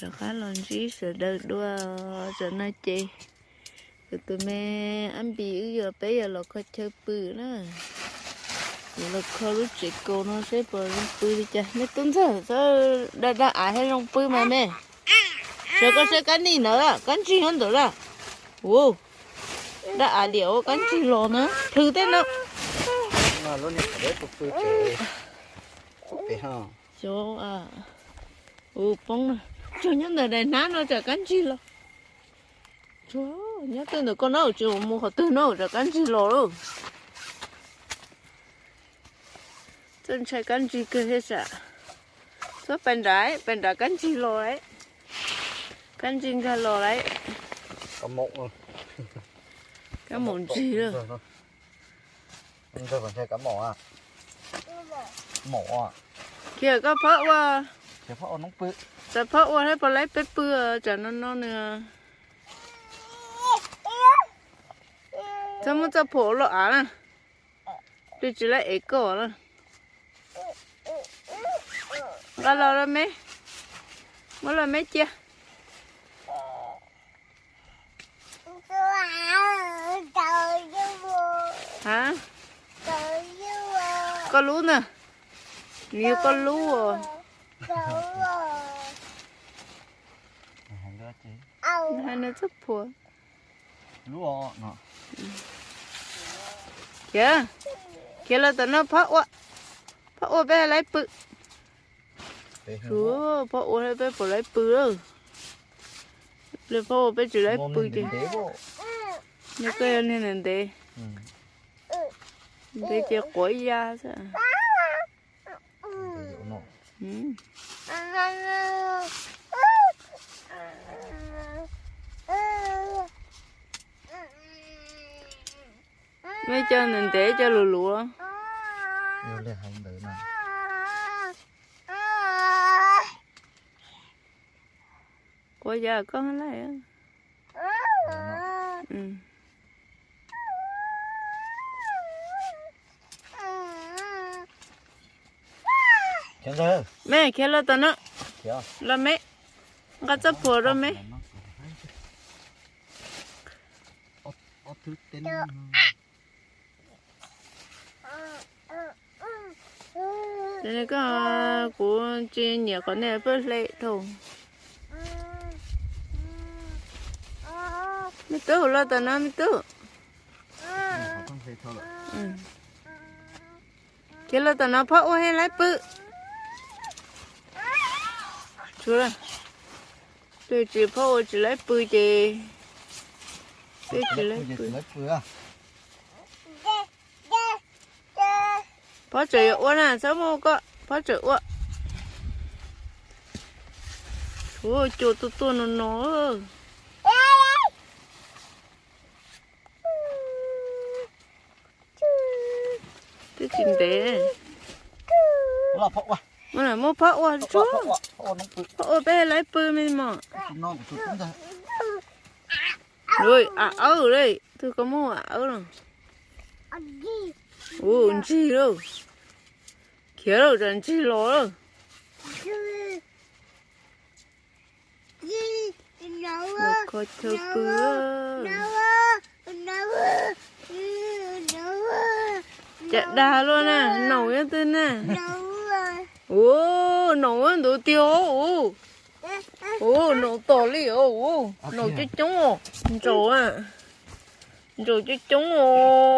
Rov qab los ntsib sawv daws dua. Tam no ces kuv tus me ab npis wb yuav, peb yuav los kho chaw pw na. Yuav los kho lub tsev kaus no seb puas zoo pw li cas. Me tub ntxawg, txhob da da av thiaj zoo pw mas me. Sawv koj saib kab nij ntawd, kab ntsig nyob ntawd lawm. Ua, da av diam ua kab ntsig los na, plhws tej no. Xyov, ua poob na. Tsuag nyob ntawm daim hnab no tsam kab ntsig los. Tsuag nyob twg ntawm koj na, tsis mus qhov twg na, tsam kab ntsig los lauj. Txawj ntshai kab ntsig kawg thiab sam. Txhob pais nrad, pais nrad kab ntsig los lawm. Kab ntsig nkag los lawm. Kab maum ntsig lawm. Khiav koj phob ua. Txawm phob ua thiab puas laib peb pw, tsam no no nws. Txhob muab txoj phuam los av na. Twb tsis laib ev koj na. Nqa los los me. Muab los me cia. Ha, koj lub ntag. Nws yog koj lub os. Hais nws txoj phuam. Khiav, khiav los tom no phob ua. Phob ua peb laib pw. Phob ua peb puas laib pw lawm. Phob ua peb tsis laib pw ces. Nws koj yog niag ntev ntev. Ntev ces quav ya xwb. Muaj cov ntev ntev, cov luv luv. Quav ya koj lawm. Me khiav los tom no. Los me, nqa txoj phuam rau me. Ces kuv tsis nyiam qhov nej pheej hle dhau. Me tub, los tom no me tub. Khiav los tom no phob ua thiaj laib pw. Twb tsis phob ua tsis laib pw ces, twb tsis laib pw. Phob tseem yuav ua na, txhob muab koj, phob tseem ua. Ua cua tuaj tuaj no no. Twb tsis ntev. Muab phob ua tsuag. Phob ua peb laib pw me mos. Ua awb li, twb koj muab ua awb los. Ua ntsig lauj. Khiav lauj, tsam ntsig los lawm. Los kho chaw pw. Cas dag luaj na, noom nyob twg na? Ua, noom ntuv tiag os. Ua, noom tom li os. Noom coob coob os. Ntsaum, ntsaum coob coob os,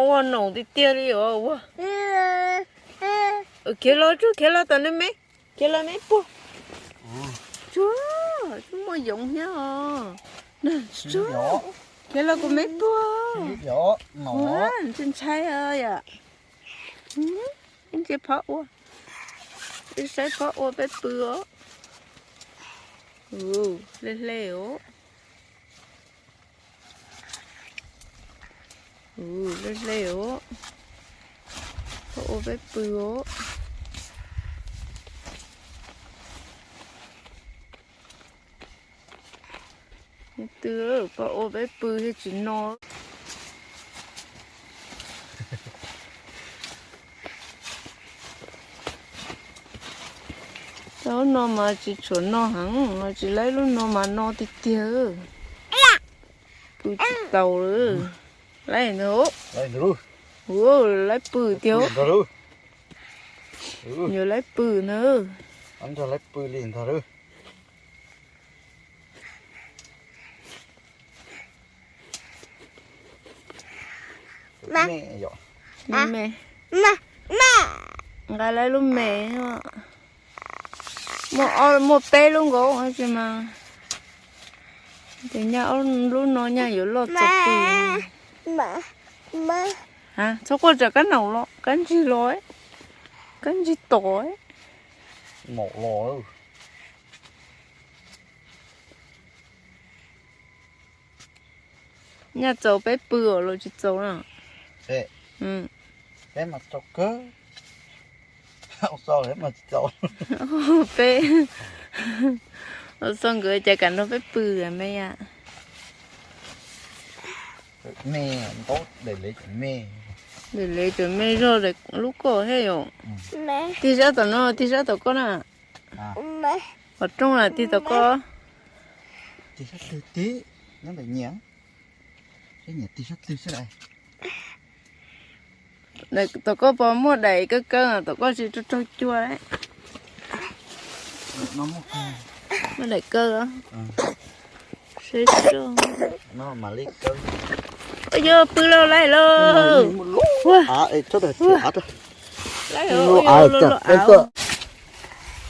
ua noom tiag tiag li os. Khiav los tsuag, khiav los tom no me. Khiav los me puag. Tsuag, tsuag muaj yoov thiab os. Tsuag, khiav los kuv me puag. Ntshai ntshai yom. Ib ntsia phob ua, ib saib phob ua peb pw os. Hle hle os. Hle hle os. Phob ua peb pw os. Twb phob ua peb pw thiaj tsis no. Lub no mas tsis tshua no heev, tsis laib lub no mas no tiag tiag. Pw tsis tau lawm. Laib ntag. Laib pw tiag. Yuav laib pw ntag. Me, nqa laib lub me. Muaj peb lub nkaus tsis mas. Ces nyaj lub no nyaj yuav loj txog pw. Txhob quaj, tsam kab naum los kab ntsig los, kab ntsig tom. Nyaj txaus peb pw os los tsis txaus na? Peb mas txaus kawg. Peb, Xo nkawd cas kam nrog peb pw me yam. Daim lev cov me zog lub koj thiab yom. Tig sab tom no, tig sab tom koj na. Qhov rooj na tig tom koj. Tom koj puas muaj daim kawg kawg, tom koj tsis raug cua. Muaj daim kawg. Yog pw lauj, laib lauj.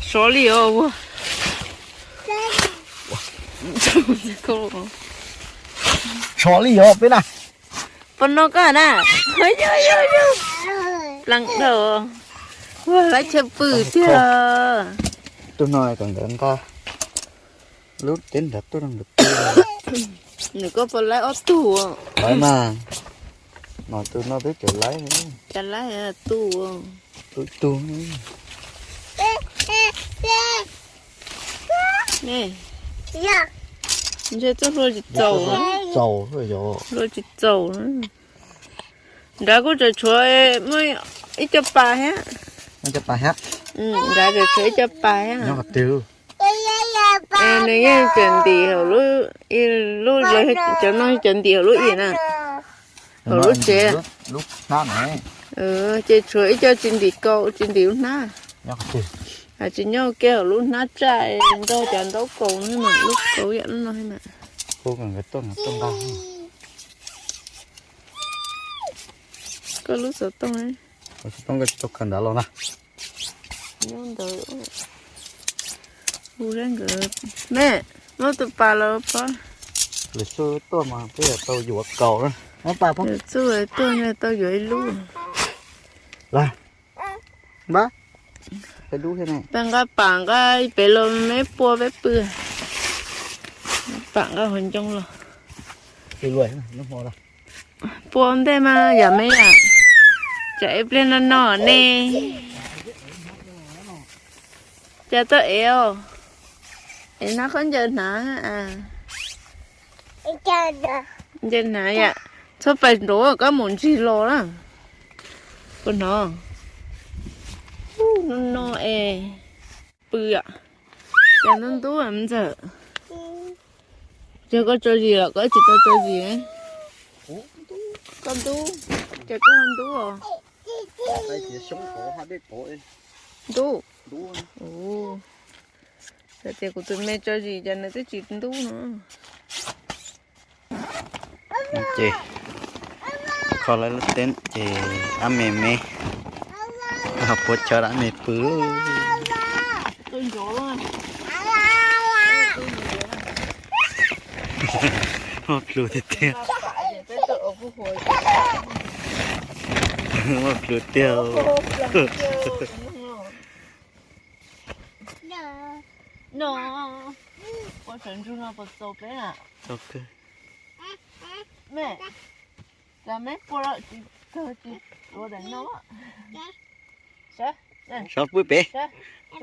Sov li os. Sov li os peb na. Pom no koj na. Pleev dhau. Ua laib chaw pw tiag. Tus no kom nkawd nqa lub teb nrad tuaj rau nkawd pw. Nws koj puas laib ob tug? Laib mas. No tus no twb tseem laib. Cas laib tu. Tu tu. Ntshe txoj hlua tsis txaus. Hlua tsis txaus. Nrad kuj tseem tshuav muaj ib co pas thiab. Nrad tseem tshuav ib co pas thiab. Nws yeej tseem ntim hauv lub, cov no cov ntim hauv lub ib na. Hauv lub tsev. Ces tshuav ib co tsis ntim kaus, tsis ntim lub hnab. Tsis nyob kiag hauv lub hnab tsaj nrog cov ntaub kaus no, lub kaus yam lub no. Koj lub xov tooj. Xov tooj koj tsis tau khaws ntawd los na. Nyob ntawd. Hu sab nkawd. Me, muab tus pas los pab. Lwm xub tuaj mas peb yuav tau yuav kaus na. Muab pas pab. Lwm xub tuaj tau yuav ib lub. Las, npab, peb dub thiab ne. Tag nqa pam nqa pem los me pua peb pw. Pam nqa hauv ncoo los. Pua ntej mas yam me yam. Tsam ib pliag no no ne. Cas tuaj ev os? Ev hnab khaub ncaws hnav. Ncaws hnav yam. Txhob pais nraud koj mus ntsig los na. Puas hnov? No no es. Pw yom. Cas ntub ntub ntxawm. Yog koj tso zis los koj tsis tau tso zis. Koj ntub, ces koj ntub os. Ntub. Tias kuv tus me tso zis ces nws twb tsis ntub no. Ces kho lawv lub teeb ces dab me me, ho puav chaw dab me pw. Muaj plhus tiag tiag. Muaj plhus tiag. No, ua sawv ntsug no puas txaus peb na? Txaus kawg. Me, cas me pua lawm tsis kawg tsis ua daim no. Sawv pw pem.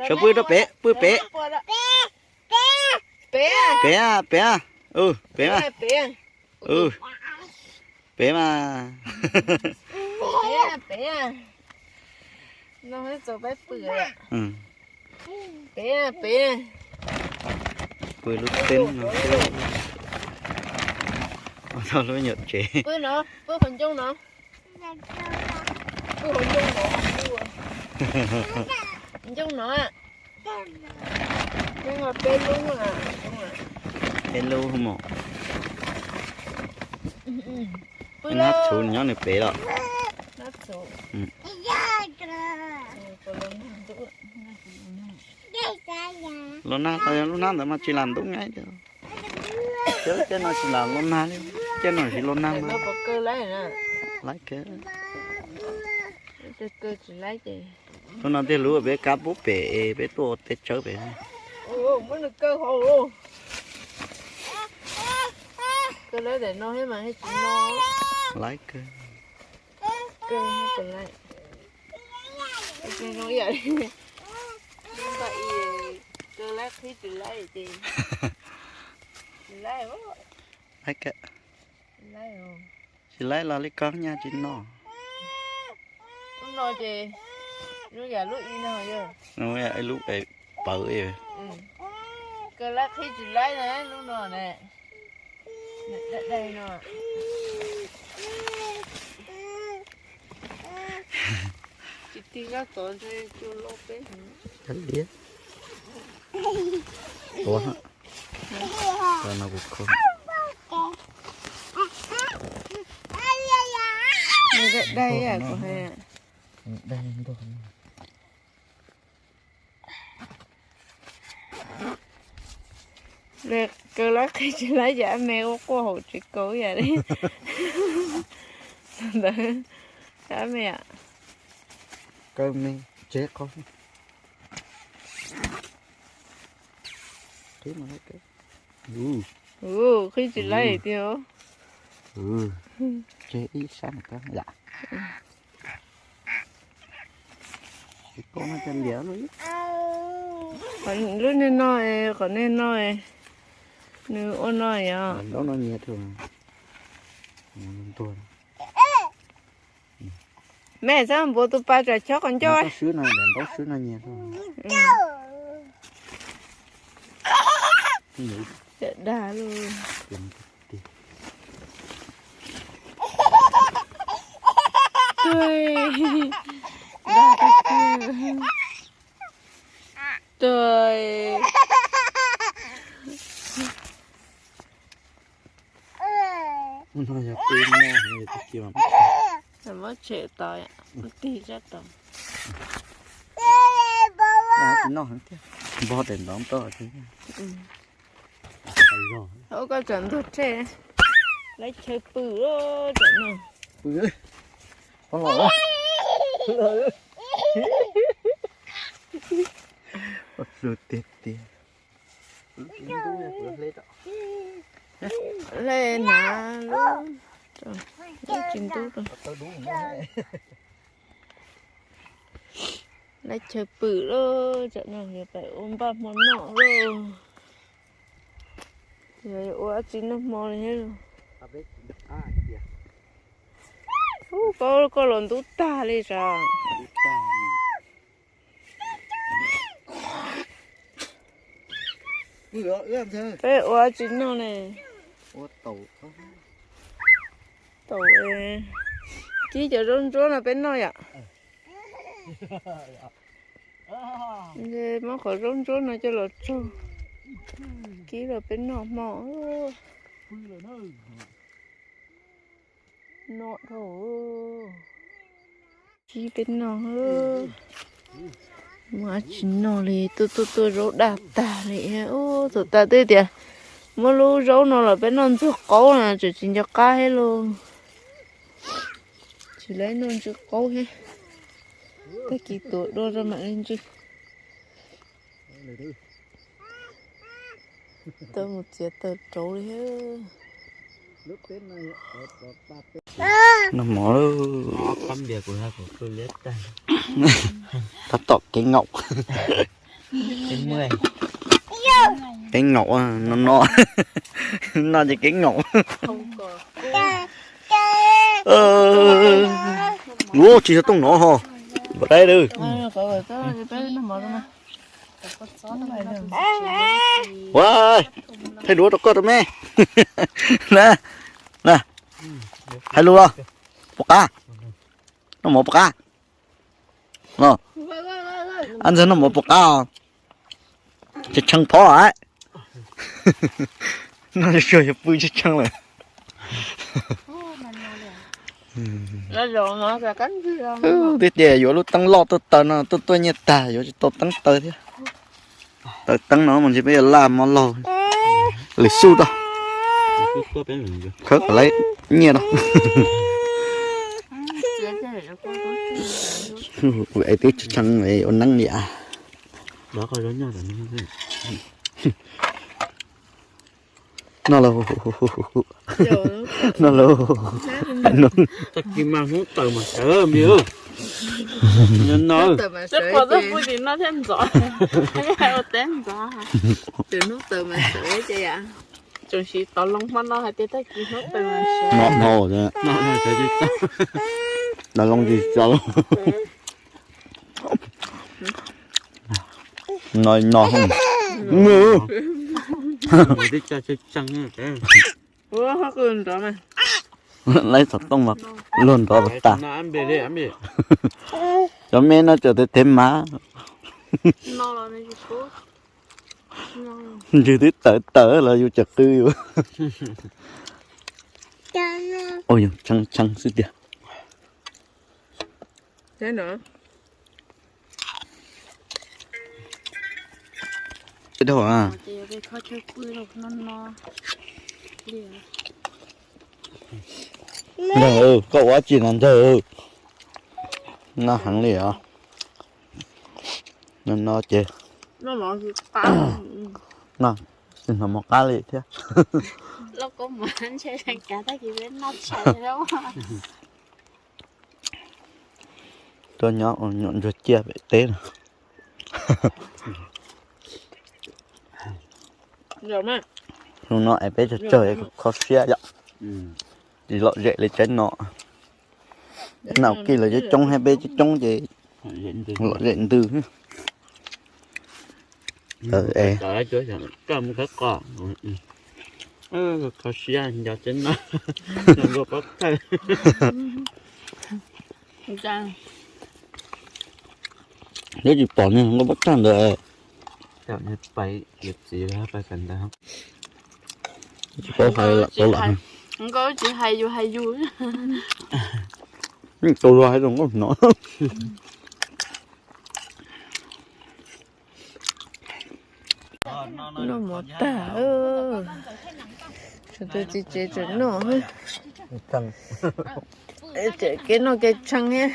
Sawv pw rau pem, pw pem. Pem, pem, pem. Pem mas. Pem mas. Pem, pem. No txaus peb pw. Peb, peb. Pw lub teeb no xwb. Tau lub nyuam tsev. Pw no, pw qhov ncoo no. Pw qhov ncoo no. Ncoo no. Peb lub mos. Nab txhuv nyob nws pem los. Lub nab, lub nab ntawd mas tsis lam ntub nyaib tiag. Cov no tsis lam lub nab li, cov no tsis lub nab mas. Laiv kawg. Lub no tiag lub peb kab pub pem es peb tuaj ua teb tsawb pem. Laiv kawg. Laiv kawg. Tsis laiv los li ko nyaj tsis noj. Lub no ces lub yam lub i no yog lub pawv. Kawg lab qhib tsis laib na lub no ne. Daig daig no. Tsis tig zaj tod ntshe cua loj peb heev. Liab. Ua no kuv kho. Daig daig kuv hais. Daig ntuag. Kawg lab qhib tsis laib yam me ua quaj haum tsis kaus yam li ntawd. Ab me, kawg me tsev qhov. Qhib tsis laib tiag. Tseg ib sab yam. Lub niag no, qhov niag no, nws ua no yog. Me txhob npuav tus pas tsam chob qhov ncauj. Dag lug. Dag tag kawg. Tug. Muab tshem tau, muab tig zaj tau. Npog daim ntov toj. Ua koj tsam ntug rhe, laib chaw pw tsam no. Pw, phob los. Tiag tiag. Hle hnav lub, lub tsis ntub rau. Laib chaw pw lawm, tsam no yog pem ua npaj hmo noj lawm. Yog ua dab tsi noj hmo li thiab. Ub, koj, koj los ntub tag li sav. Peb ua dab tsi noj ne? Taum, kib cov zaub ntsuab no peb noj yom. Muab qhov zaub ntsuab no coj los tsaug, kib los peb noj hmo. Noj dhau, kib peb noj. Muaj dab tsi noj li, tuaj tuaj tuaj zaub daj tag li. Ub, thaum tas twb tias muab lub zaub no los peb noj ntxuag qaub na, tseem tsis nco qab thiab lauj. Tsis laib noj ntsw qaub thiab. Tag kis tuav dua rau mam li ntsw. Tau mus txiav taws rauv li thiab. Noj mov lawm. Tab tom kev ngaum. Kev ngaum, no no, no ces kev ngaum. Ua tsis yog tooj no ho. Npam dai lawm. Ua, thaij duab rau koj rau me. Na, na, hais lus los, puas qab? Noj mov puas qab? Ab ntxawg noj mov puas qab os? Tshee tshee phov a. Noj suag yuav pw tshee tshee lawm. Twb tias yuav lub teeb loj tuaj taw no tuaj tuaj nyiaj tag yuav tsis tau teeb taw thiab. Taw teeb no mas ntshe peb yuav laj mov laug. Lwm xub tau. Khawb kom laib nyiaj tau. Kuv es twb tshee ua neeb li as. Noj lauj. Noj lauj. Tag kis mas hnub tawm mas sawv me. Hnub tawm mas sawv, hnub tawm mas sawv ces yam. Tseem siv tov loo hmo no hais tias tag kis hnub tawm mas sawv. Noj hmo, tov loo tsis tso. No no. Twb tsa tshee tshee. Laib xov tooj mas luag nrov tas. Cov me no cov tev tev mas. Ntswg twb tawv tawv los yus tseem qw yus. Ua yus tshee tshee xwb tiag. Dhau a. Ntsawg, koj ua tsi no Ntsawg? No heev li os. No no ces no, hnov mov qab li thiab. Tuaj nyob ua nyuam ntsuag ciaj pem teb no. Hnub no es peb tsawg tsawg es kho siab yom. Tsis lom zem li tsaib no. Nau kij los coob coob hab peb coob coob ces lom zem ntws. Kho siab nco tsaib no, nkaus pob thawj. Twb tsis pom nkaus pob thawj ntawd. Tsis paub hais lam tau lam. Nkauj tsis hais yus hais yus. Tau luag hais rau nkauj hnov. Noj mov tag, tshuav tus txiv tsev tseem noj. Tseem kev noj kev tshee thiab.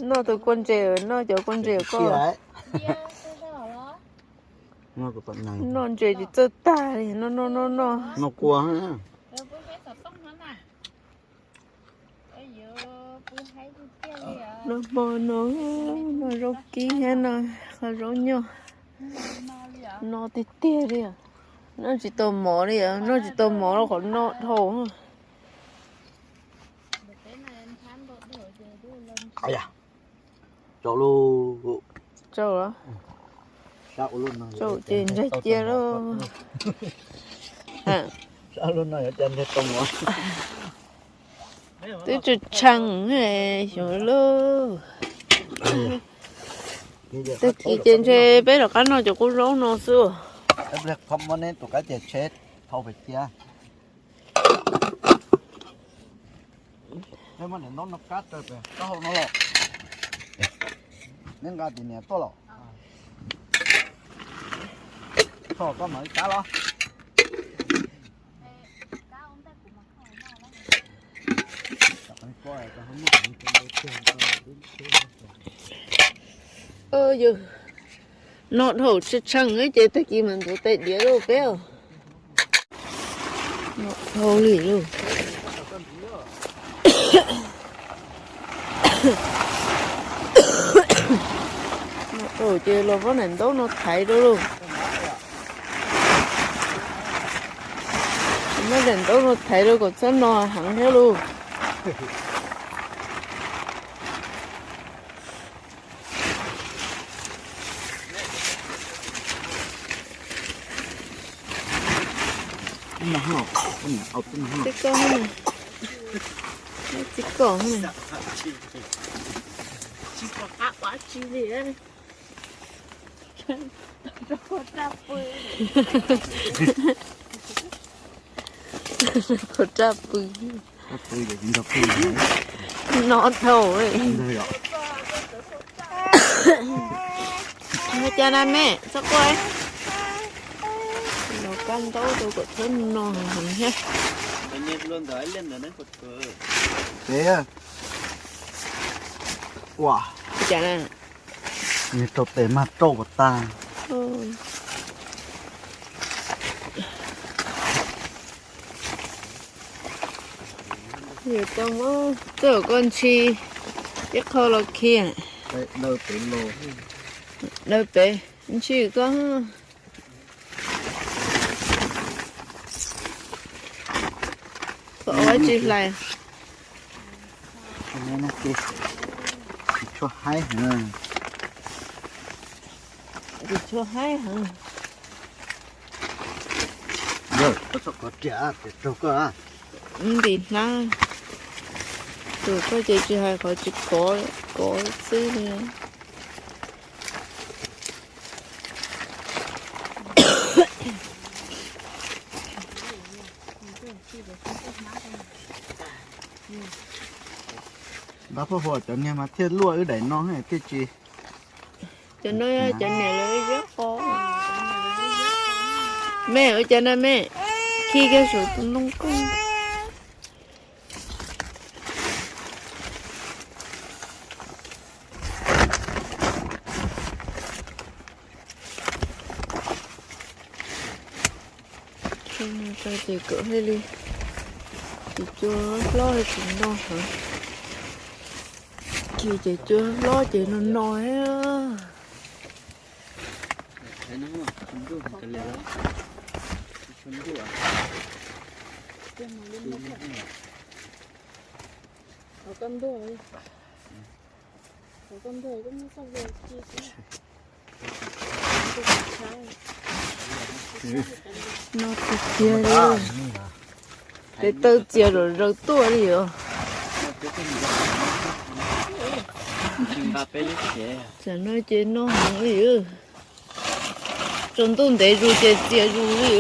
Noj tus kua ntses, noj cov kua ntses koj. Noj ntses tsis txawj tag li, noj noj noj noj. Noj hmo no, noj zaub kib thiab no, qhov zaub nyuj. Noj tiag tiag li. Noj tsis tau mov li, noj tsis tau mov los qhov noj dhau. Tsau, tsau ces ntsaig cia lauj. Twb tsis tsheej xyov lauj. Tag kis ces ntshe peb rov qab noj cov kua zaub no xwb. Neb nqa tim niam tuaj los? Neb nqa tim niam tuaj los? Thaum koj mam li kab los. Noj dhau tshee tshee ces tag kis mas ntxuav tais diav rau peb os. Noj dhau li lauj. Noj dhau ces los muab daim ntaub no thaiv rau lauj. Muab daim ntaub no thaiv rau kom txhob no heev thiab lauj. Txiv koj, txiv koj, tsis pom qab ua tsi li. Kho raj pw. No dhau. Cas na me, txhob quaj. Los kab ntaub rau kom txhob no heev thiab. Ua, cas na. Nws rau tes mas rau puas tag. Yog tau muab txoj koj ntshis ib qho los khi. Daws pem, ntshis koj. Tsis hlais. Tsis tshua haib heev. Tsis tshua haib heev. Koj txhob kov riam, riam raug koj. Ntim hnab. Tus koj ces tsis hais qhov tsis kov, kov xwb li. Npab phoj huam cov niag mas thiaj luaj wb daim no thiaj tsis. Cov no yog cov niam lawv zeb qos. Me ua cas na me, khi kiag saum tus ntoo koj. Tau ces kom thiaj li tsis cua hlob tsis no heev. Khi ces cua hlob ces no no thiab. No tiag tiag li. Tes taw txias zom zaws tuaj li os. Tsam no ces no heev li. Tsaus ntuj ntev zus ces txias zus li.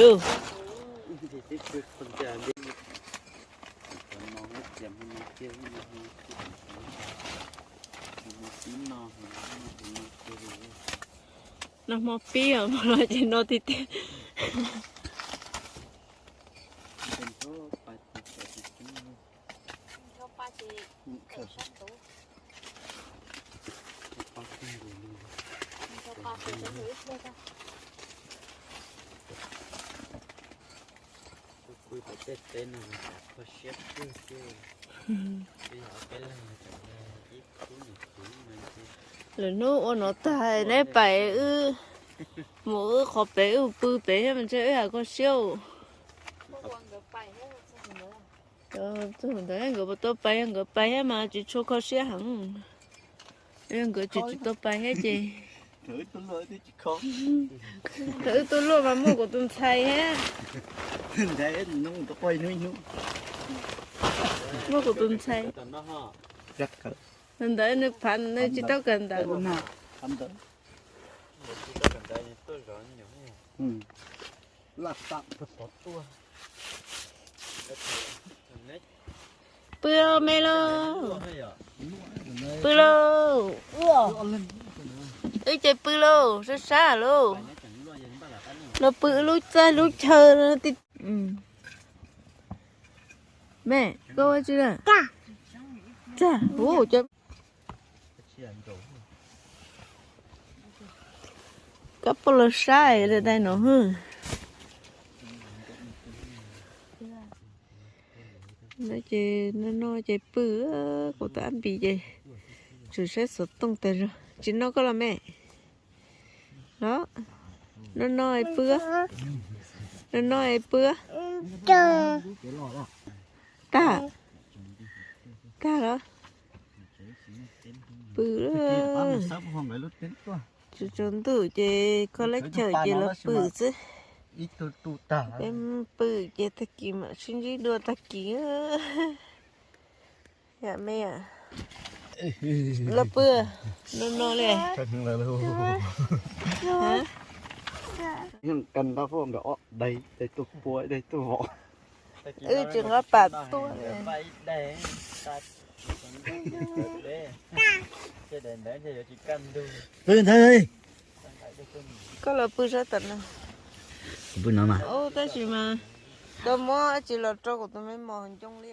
Nag hmo pib os, los ces no tiag tiag. Lwm hnub ua no tag neb pais wb mus wb qhov pem wb pw pem thiab mas ntshe wb hais kho siab. Txog ntawd nkawd puas tau pais, nkawd pais thiab mas tsis tshua kho siab heev. Nkawd tsis tsis tau pais thiab ces. Thaum wb tuaj luaj mas muaj kuv tus ntxhais thiab. Muaj kuv tus ntxhais. Ntawd nws phav nws tsis tau kawm ntawv. Pw lauj me lauj. Pw lauj. Wb ces pw lauj, sab sab lauj. Los pw lub txaj lub chaw no ti. Me, koj ua tsi na? Txaj, ub, koj poj los saib li tais no hwj. No ces no no ces pw, kuv tus ab npis ces tseem saib xov tooj tas zog. Tsis noj koj los me? Los, no no es pw, no no es pw. Tag. kag los? Pw, tsaus ntuj ces koj leb chaws ces los pw xwb. Peb pw ces tag kis mam sib ntsib dua tag kis. Yam me, los pw no no li. Wb tsis nqa pas tuaj li. Pw ntawd. Koj los pw sab tom no. Pw no mas. Tab sis mas koj muab dab tsi los rau kuv tus me mos ncoo li.